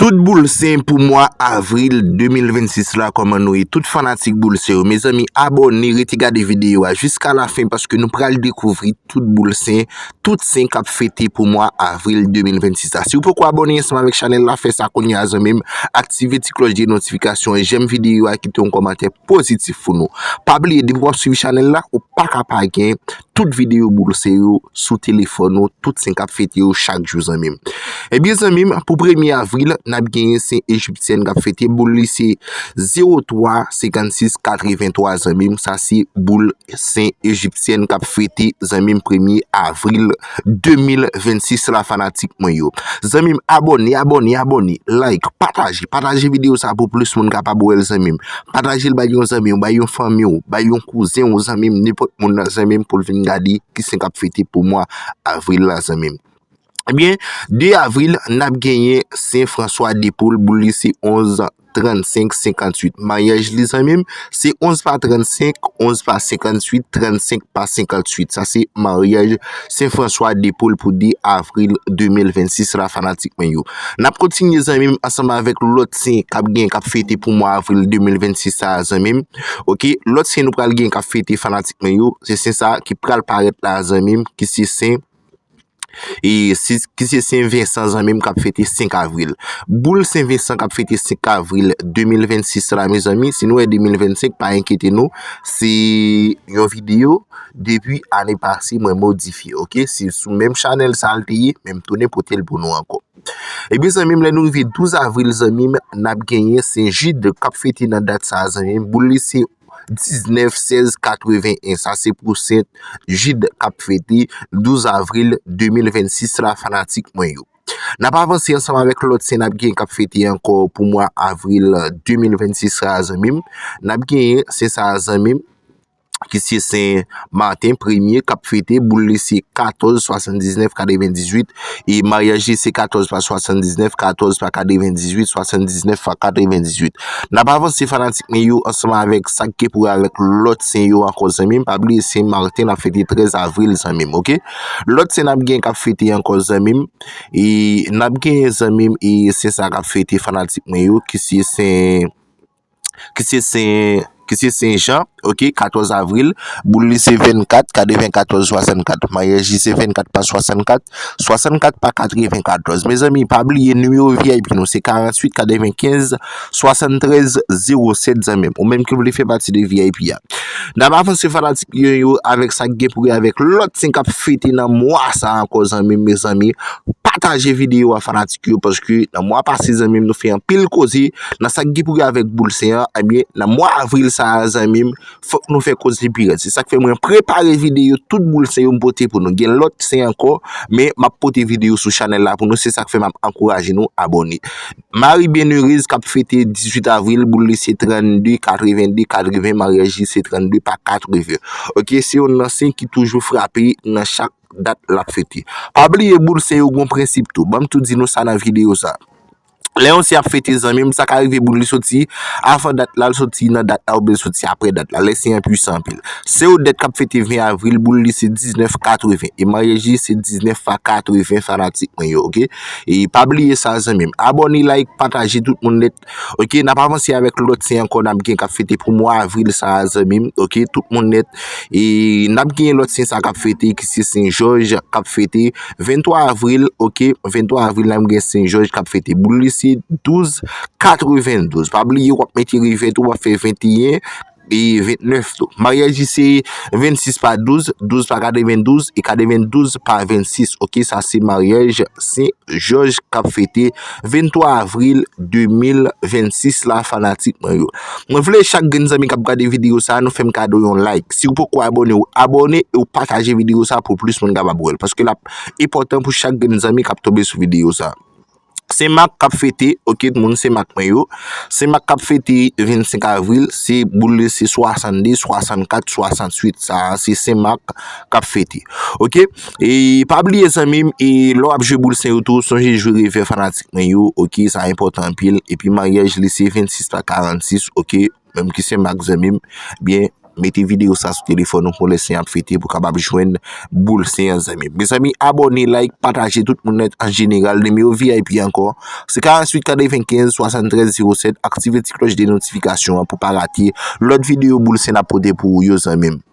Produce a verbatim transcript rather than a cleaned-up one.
Tout boul sen pou mwa avril de mil vennsis la, kòman nou ye? Tout fanatik boul sen yo, mezanmi, abòne, rete gade videyo a jiska lafen, paske nou pral dekouvri tout boul sen, tout sen k ap fete pou mwa avril de mil vennsis la. Si w poko abòne ansanm avèk chanèl la, fè sa kounye a, zanmi m. Aktive ti klòch de notifikasyon, jèm videyo a, kite yon kòmantè pozitif pou nou. Pa bliye, depi w ap swiv chanèl la, ou pa ka pa gen tout videyo boul sen yo sou telefòn ou, tout sen k ap fete yo chak jou, zanmi m. Ebyen, zanmi m, pou premye avril, n ap genyen sen ejipsyèn k ap fete. Boul li se zewo twa senkannsis katrevenntwa, zanmi m. Sa se boul sen ejipsyèn k ap fete, zanmi m, premye avril de mil vennsis la, fanatik mwen yo. Zanmi m, abòne, abòne, abòne, like, pataje, pataje videyo sa pou plis moun kapab wè l, zanmi m. Pataje l bay yon zanmi w, bay yon fanmi w, bay yon kouzen w, zanmi m, nenpòt moun nan, zanmi m, pou l vin gade ki sen k ap fete pou mwa avril la, zanmi m. Ebyen, de avril, n ap genyen Sen Franswa Depol, boul li se onz trannsenk senkantuit. Maryaj li, zanmi m, se onz pa trannsenk, onz pa senkantuit, trannsenk pa senkantuit. Sa se maryaj Sen Franswa Depol pou de avril de mil vennsis la, fanatik mwen yo. N ap kontinye, zanmi m, ansanm avèk lòt sen k ap gen, k ap fete pou mwa avril de mil vennsis sa a, zanmi m. Oke, lòt sen nou pral gen k ap fete, fanatik mwen yo, se sen sa a ki pral parèt la, zanmi m, ki se sen e si, ki se Sen Vensan, zanmi m, k ap fete senk avril. Boul Sen Vensan k ap fete senk avril de mil vennsis la, mezanmi, si nou wè de mil vennsenk, pa enkyete nou, se yon videyo depi ane pase mwen modifye, oke? Se sou menm chanèl sa l te ye, men m tounen pote l pou nou ankò. Ebyen, zanmi m, lè nou rive douz avril, zanmi m, n ap genyen Sen Jid k ap fete nan dat sa a, zanmi m. Boul li se diznèf sèz katreven en. Sa se pou Sen Jid k ap fete douz avril de mil vennsis la, fanatik mwen yo. N ap avanse ansanm avèk lòt sen n ap gen k ap fete ankò pou mwa avril de mil vennsis la, zanmi m. N ap genyen sen sa a, zanmi m, ki se Sen Maten premye k ap fete, boul li se katòz swasanndiznèf katrevendizuit, e maryaj li se katòz pa swasanndiznèf, katòz pa katrevendizuit, swasanndiznèf pa katrevendizuit. N ap avanse, fanatik mwen yo, ansanm avèk sa k gen pou wè avèk lòt sen yo ankò, zanmi m. Pa bliye, Sen Maten ap fete trèz avril, zanmi m, oke? Lòt sen n ap gen k ap fete ankò, zanmi m, e n ap gen, zanmi m, e sen sa k ap fete, fanatik mwen yo, ki se Sen ki se Sen, ki se Sen Jan, oke, katòz avril, boul li se vennkat katrevenkatòz swasannkat, maryaj li se vennkat pa swasannkat, swasannkat pa katrevenkatòz. Mezanmi, pa bliye nimewo V I P nou se karanntuit katrevenkenz swasanntrèz zewo sèt, zanmi m. Ou menm ki vle fè pati de V I P a. N ap avanse, fanatik yo, yo, avèk sa k gen pou wè avèk lòt sen k ap fete nan mwa sa a ankò, zanmi m, mezanmi. Pataje videyo a, fanatik yo, paske nan mwa pase, zanmi m, nou fè anpil koze nan sa k gen pou wè avèk boul sen an. Ebyen, nan mwa avril sa a, zanmi m, fòk nou fè koze pi rèd. Se sa k fè mwen prepare videyo tout boul sen yo m pote pou nou. Gen lòt sen ankò, men m ap pote videyo sou chanèl la pou nou. Se sa k fè m ap ankouraje nou abòne. Marie Bienheureuse k ap fete dizuit avril, boul li se trannde katrevende katreven, maryaj li se trannde pa katreven. Oke, se youn nan sen ki toujou frape nan chak dat l ap fete. Pa bliye, boul sen yo gon prensip tou. Ban m tou di nou sa nan videyo sa. Lè yon sen ap fete, zanmi m, sa ka rive boul li soti avan dat la, l soti nan dat la, oubyen l soti apre dat la. Lè sen an pwisan anpil. Sen Odette k ap fete ven avril, boul li se diznèf katreven, e maryaj li se diznèf pa katreven, fanatik mwen yo, oke? E pa bliye sa, zanmi m. Abòne, like, pataje, tout moun nèt. Oke, n ap avanse avèk lòt sen ankò n ap gen k ap fete pou mwa avril sa a, zanmi m. Oke, tout moun nèt. E n ap gen lòt sen sa k ap fete, ki se Sen Jòj k ap fete venntwa avril, oke, venntwa avril n ap gen Sen Jòj k ap fete. Boul li se douz katrevendouz. Pa bliye, w ap mete revè tou, w ap fè venteyen e ventnèf tou. Maryaj li se vennsis pa douz, douz pa katrevendouz e katrevendouz pa vennsis. Oke, sa se maryaj Sen Jòj k ap fete venntwa avril de mil vennsis la, fanatik mwen yo. Mwen vle chak grenn zanmi k ap gade videyo sa a, nou fè m kado yon like. Si w poko abòne, w abòne e w pataje videyo sa a pou plis moun kapab wè l. Paske l ap enpòtan pou chak grenn zanmi k ap tonbe sou videyo sa a. Sen Mak k ap fete, oke, moun Sen Mak mwen yo. Sen Mak k ap fete vennsenk avril, se boul li se swasannde, swasannkat, swasannwit. Sa a, se Sen Mak k ap fete. Oke? E pa bliye, zanmi m, e lè w ap jwe boul sen yo tou, sonje jwe revè, fanatik mwen yo, oke, sa enpòtan anpil. Epi maryaj li se vennsis pa karannsis, oke, menm ki Sen Mak, zanmi m, byen, Mete videyo sa sou telefòn ou pou lè sen ap fete pou kapab jwenn boul sen an, zanmi m. Mezanmi, abòne, like, pataje, tout moun nèt an jeneral. Nimewo V I P ankò, se karanntuit katrevenkenz swasanntrèz zewo sèt. Aktive ti klòch de notifikasyon an pou pa rate lòt videyo boul sen n ap pote pou ou yo, zanmi m.